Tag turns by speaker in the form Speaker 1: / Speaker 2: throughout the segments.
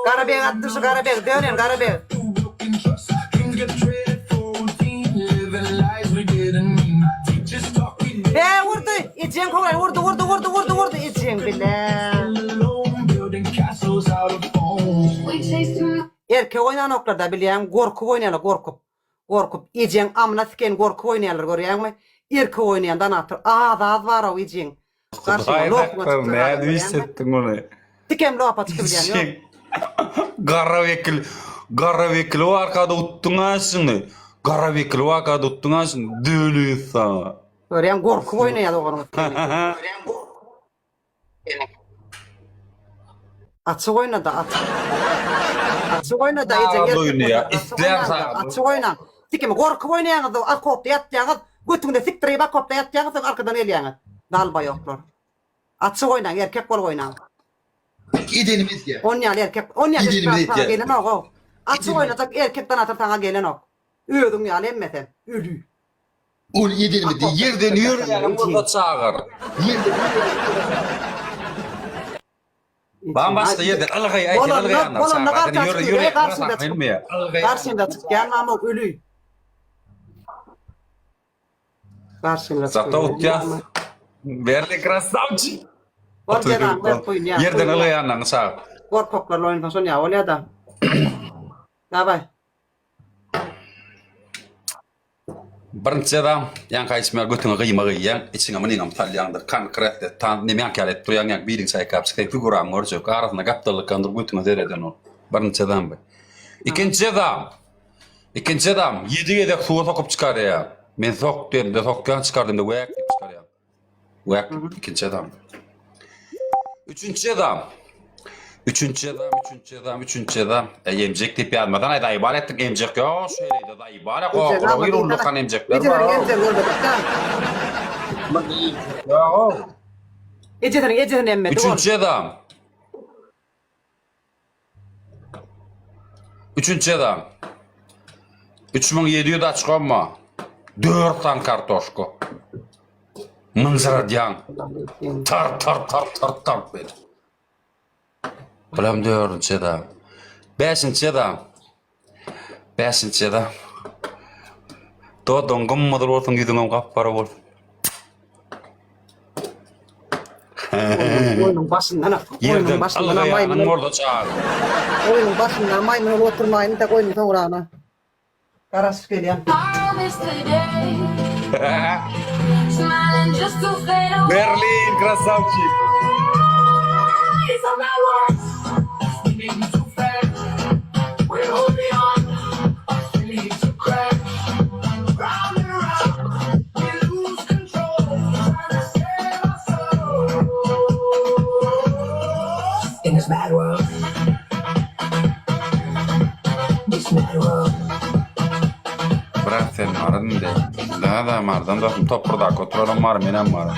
Speaker 1: Garabeg atdy şu Garabeg dönen Garabeg. Be urdy ejeň kowraý urdy urdy urdy urdy urdy ejeň bile. Erkek oýnanoklarda bilýäň gorkup oýnaýarlar gorkup. Gorkup ejeň amyna sikeýin gorkup oýnaýarlar görýäňmi. Erkek oýnaýan danator az az barow ejeň.
Speaker 2: Hudaý saklasyn nädip işletdiň muny.
Speaker 1: Tikem lopa çykybilýän ýok.
Speaker 2: Gara wekil Gara wekili barka-da utduň-a şuny. Gara wekili barka-da utduň-a şuny. Döli saňa.
Speaker 1: Görýäň gorkup oýnaýar doganyňyz. Açyk oýnada açyk. Açyk oýnada ejeň
Speaker 2: Sag
Speaker 1: erkek
Speaker 2: oýnaýar.
Speaker 1: bolýar. Açyk
Speaker 2: Islän
Speaker 1: oýnaňda,
Speaker 2: sag.
Speaker 1: açyk oýnaň. Sikimi gorkup oýnaýaňyz okopda ýatýaňyz, götüňde sikdirip okopda ýatýaňyz soň arkadan gelýäňiz. Dalbaýoklar. Açyk oýnaň, erkek bolup oýnaň.
Speaker 3: Edenimi edýär.
Speaker 1: On ýaly erkek, on ýaly
Speaker 3: Edenimi
Speaker 1: erkek saňa
Speaker 3: edýär.
Speaker 1: gelenok-ow. Açyk oýnajak erkek donator saňa gelenok. Özüň ýaly hemmesem. Öli.
Speaker 3: Ol edenimi
Speaker 1: Okopda
Speaker 3: diýýär.
Speaker 2: Ýerden
Speaker 1: sikdirip
Speaker 2: ýörýäniň
Speaker 1: ýatan
Speaker 2: bolsa çagyr.
Speaker 3: Ýerden ýörýäniň
Speaker 2: Bam başga ýerden ylgaý aý sen
Speaker 1: Bolanda,
Speaker 2: ylgaýanlar
Speaker 1: bolanda
Speaker 2: çagyr. Sen
Speaker 1: garşyňda
Speaker 2: ýör
Speaker 1: çykyp,
Speaker 2: ýörýänler
Speaker 1: garşyňda
Speaker 2: saňa
Speaker 1: çykyp,
Speaker 2: gelmeýär. Ylgaýanlar.
Speaker 1: garşyňda çykýan mamok öli. Garşyňda
Speaker 2: Zato
Speaker 1: çykýan.
Speaker 2: utýas. Berli krasawçik.
Speaker 1: Bol
Speaker 2: 31
Speaker 1: jezany ber goýun ýa.
Speaker 2: Ýerden ylgaýanlaryňy çagyr.
Speaker 1: Gorkaklarla oýnasaň şon ýa bolýa-da. Daway.
Speaker 2: Birinji jezam, ýaňky aýdyşym ýaly götüňe gyýma gyýýaň, içiňe mynyňam salýaňdyr, konkretno tan neme ýaňky ýaly edip durýaň, ýaňky biriň çaýkap çyksaň figuraňy görjek, arasynda gapdallykdan durup götüňe sereden ol. Birinji jezam bu. Ikinji jezam, ikinji jezam, ýedi gezek suwa sokup çykarýar. Men sok diýemde sokýan, çykar diýemde wäk diýip çykarýan. Wäk ikinji jezam. Üçünji jezam. Üçünji jezam, üçünji jezam, üçünji jezam. E, emjek diýip ýazmadan aý zaýbal etdiň. Emjek ýok, şeýle-de zaýbal. Gogula bir ullakan emjekler bar.
Speaker 1: Ejesiniň emjegini görmedik-dä.
Speaker 2: Ýok.
Speaker 1: Ejesiniň ejesini emmedi ol.
Speaker 2: Üçünji jezam. Üçünji jeza. 3700 açkomma. 4 sany kartoşka. Mynjyradýaň. Tar tar tar tar tar beýle. Bulam dördünji jeza. Bäşinji jeza. Bäşinji jeza. Dodagyň gymmadyr bolsun, ýüzüňem gap-gara bolsun.
Speaker 1: Oýnuň başyndan
Speaker 2: Ýerden
Speaker 1: oýnuň başyndan
Speaker 2: ylgaýanyň
Speaker 1: maýmyn
Speaker 2: bolsa çagyr.
Speaker 1: Oýnuň başyndan maýmyn bolup oturmaýyn da oýnuň soňragyna garaşyp gelýän.
Speaker 2: Berlin krasawçik. Brat sen maryn indi. Dada mardan dostum topurdak oturanam mar menem mar.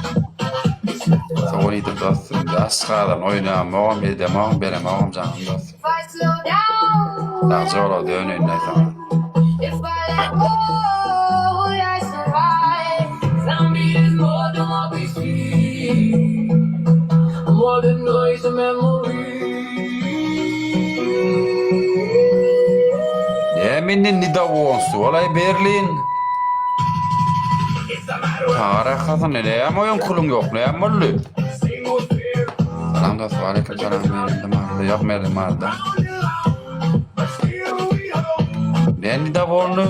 Speaker 2: Sogan iýdim dostum. Aşgadan oýnamogam edemogam beremogam janym dostum. Sagja bol döneýin saňa. Näme indi nidawonsu bolaý Berlin. Tarakasyn näme oýun kuluň ýok näme boldy? Salam dost waleýkim salam menim marda ýok menim marda. Men nidawonly.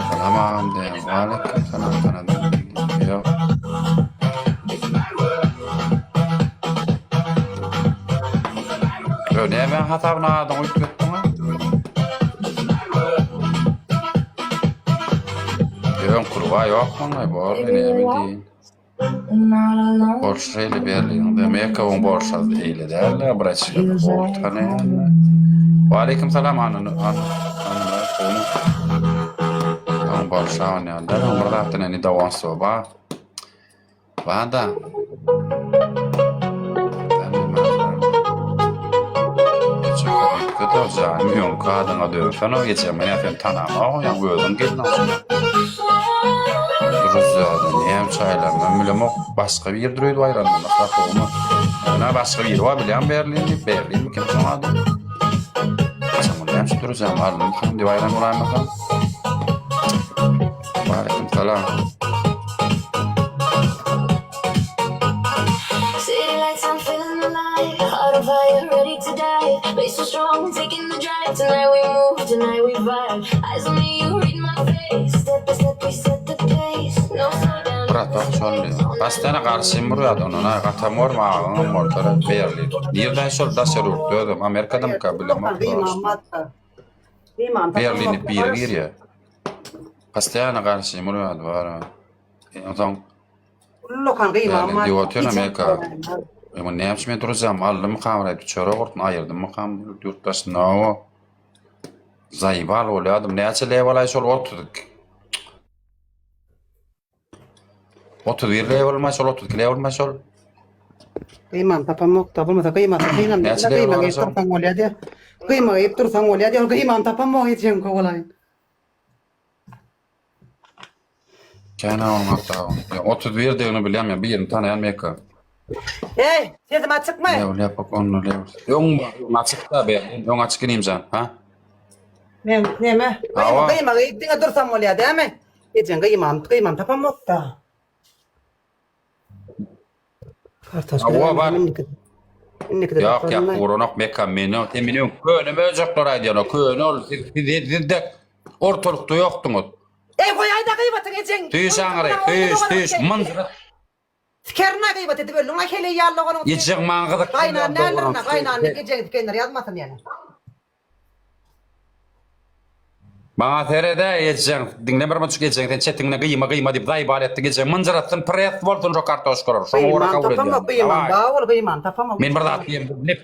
Speaker 2: Salam agam diýen waleýkim salam tanadym. Ýok. Ýo näme hasabyna adyňy üýtgetdiň-a? Ýöň kurba ýok muňa borly näme diýin. Bolşy şeýle berliň demek oň bolşy eýle däl-de braçka gowy tanaýan. Waleýkim salam anna anna Oň bolşy onýan däl oň bir zatdan indi dowamsyz bar. Bada. Ýöňki adyňa dönsene ejem men seni tanamok ýa özüň geldiň şunda. Druzýada näme çaýlaryny bilemok başga bir öýdüp aýrandyr maslahat gowumy? Ýöne başga biri bar bilýän Berlin diýip, Berlinmi kim şoň ady? Haçan bolýan şu durujam aldym kim diýip aýran bolaýmasam. Waleýkim salam. Bratok şol diýýär. Bastana garşym urýardy ondan aý gatam görme agyňam bolsa Berlin. Nirden şol daşary ýurtda özem Amerikadamyka bilemok. Berlin diýip biri girýär. Postoýanno garşym urýardy bar. Onsoň
Speaker 1: Ullakan gyýmam
Speaker 2: Berlin diýip otyr Amerika. Ýa näme üçin men duracam aldymykam bir çörek urtun aýyrdymykam ýurt daşynda o. Zaýbal bolýardym. Näçe level aý şol 32. 31 level mi şol 32 level mi şol?
Speaker 1: Gyýmam tapamok da bolmasa gyýmasa kynam
Speaker 2: Näçe
Speaker 1: däl
Speaker 2: level
Speaker 1: gyýma
Speaker 2: bar
Speaker 1: geýip
Speaker 2: şol?
Speaker 1: dursaň bolýa diýä. Gyýma geýip dursaň bolýa diýä gyýmam tapamok ejeň kowalaýyn.
Speaker 2: Kän onuň hatda. 31 digini bilýän men birini tanaýan Mekka.
Speaker 1: Eý, sesim açykmy?
Speaker 2: Level ýapak onda level. Öň öň açyk da be. Öň açyk inimjan, ha?
Speaker 1: Men neme? Gyýma
Speaker 2: Hawa.
Speaker 1: gyýma geýip diňe dursam bolýa dämi? Ejeň gyýmam gyýmam tapamok da. Kartoşka
Speaker 2: Hawa bar.
Speaker 1: Indiki de
Speaker 2: Ýok, ýok,
Speaker 1: taparyn.
Speaker 2: uranok Mekka meni, sen meni öň köne möjekler aýdýan, o köne ol siz siz siz de ortalykda ýokduňyz.
Speaker 1: Eý goýaýda gyýbatyň ejeň.
Speaker 2: Tüýs aňry, tüýs, tüýs, mynjyrat.
Speaker 1: Sikerine gyýbat edip öldüň aý heleý ýaly oganyň.
Speaker 2: Ejeň maňa gyzyk.
Speaker 1: Gaýnan nälerine gaýnan ejeňi sikenler ýazmasyn ýene.
Speaker 2: Maňa sered-ä ejeň, diňle bir munçuk ejeň sen çetiňde gyýma gyýma diýip zaýbal etdiň ejeň mynjyratsyn pres bolsun şo kartoşkalar şoňa görä
Speaker 1: Gyýman
Speaker 2: kabul
Speaker 1: tapamok
Speaker 2: edýän.
Speaker 1: gyýman
Speaker 2: Dawaý.
Speaker 1: bar bol gyýman tapamok.
Speaker 2: Men bir zat diýem lep.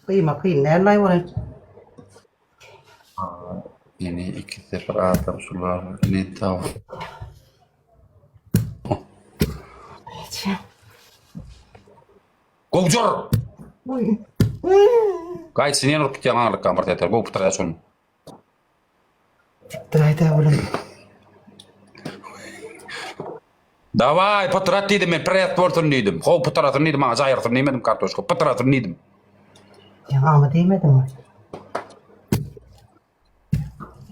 Speaker 1: Gyýma kyn däl-aý ol.
Speaker 2: Ýene ikisi bir adam şular ne taw. Gowjur! Gaýt sen urup gitýäň aňyrlyk bir teter. Gow pytraýa şony.
Speaker 1: Sikdiräýdä oglum.
Speaker 2: Daway pytrat diýdim men pres bolsun diýdim. How pytrasyn diýdim maňa jaýyrsyn diýmedim kartoşka. Pytrasyn diýdim.
Speaker 1: Ýaňamy diýmediňmi?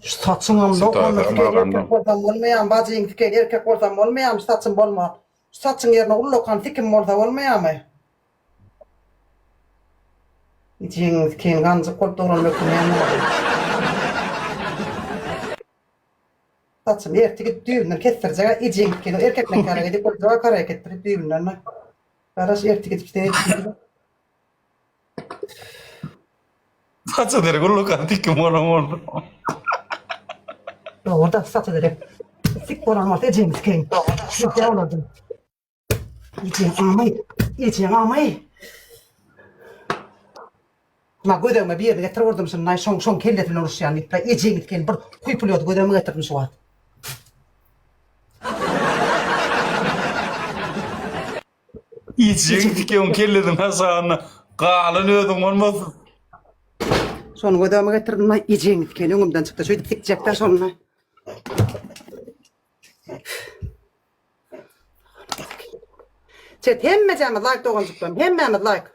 Speaker 1: Şu saçyňam
Speaker 2: Sitara
Speaker 1: erkek bolsam bolmaýam, bajyň tikeýin erkek bolsam bolmaýam, şu saçym bolma. Şu saçyň ýerine ullakan sikim bolsa bolmaýamy? Ejeňiň tikeýin ganjyk bolup dogran ökünýän boldy. Saçymy erte gidip düýbünden kesdirjek-ä, ejeň tikeýin erkekleň kärek edip boljak-a kärek etdirip düýbünden. Garaş erte gidip seretdim.
Speaker 2: Saça derek ullakan tikim bolan boldy.
Speaker 1: Dogry da saça derek. Sik bolan bolsa ejeňi sikeýin. Şeýle bolardym. Ejeň amy, ejeň amy. Ma gözegime birini getirip urdum şunday, şoň şoň kellesi bilen uruşýan diýip, ejeňi sikeýin bir kuýpulýody gözegime getirdim şu wagt.
Speaker 2: Ejeň sikeýin kellesiniň aşagynda galan özüň bolmasyn.
Speaker 1: Şony gözegime getirdim, ejeňi sikeýin öňümden çykdy, şeýdip sikjekdä şony. Chat hemmejämiz like doganjyklarym hemmämiz like.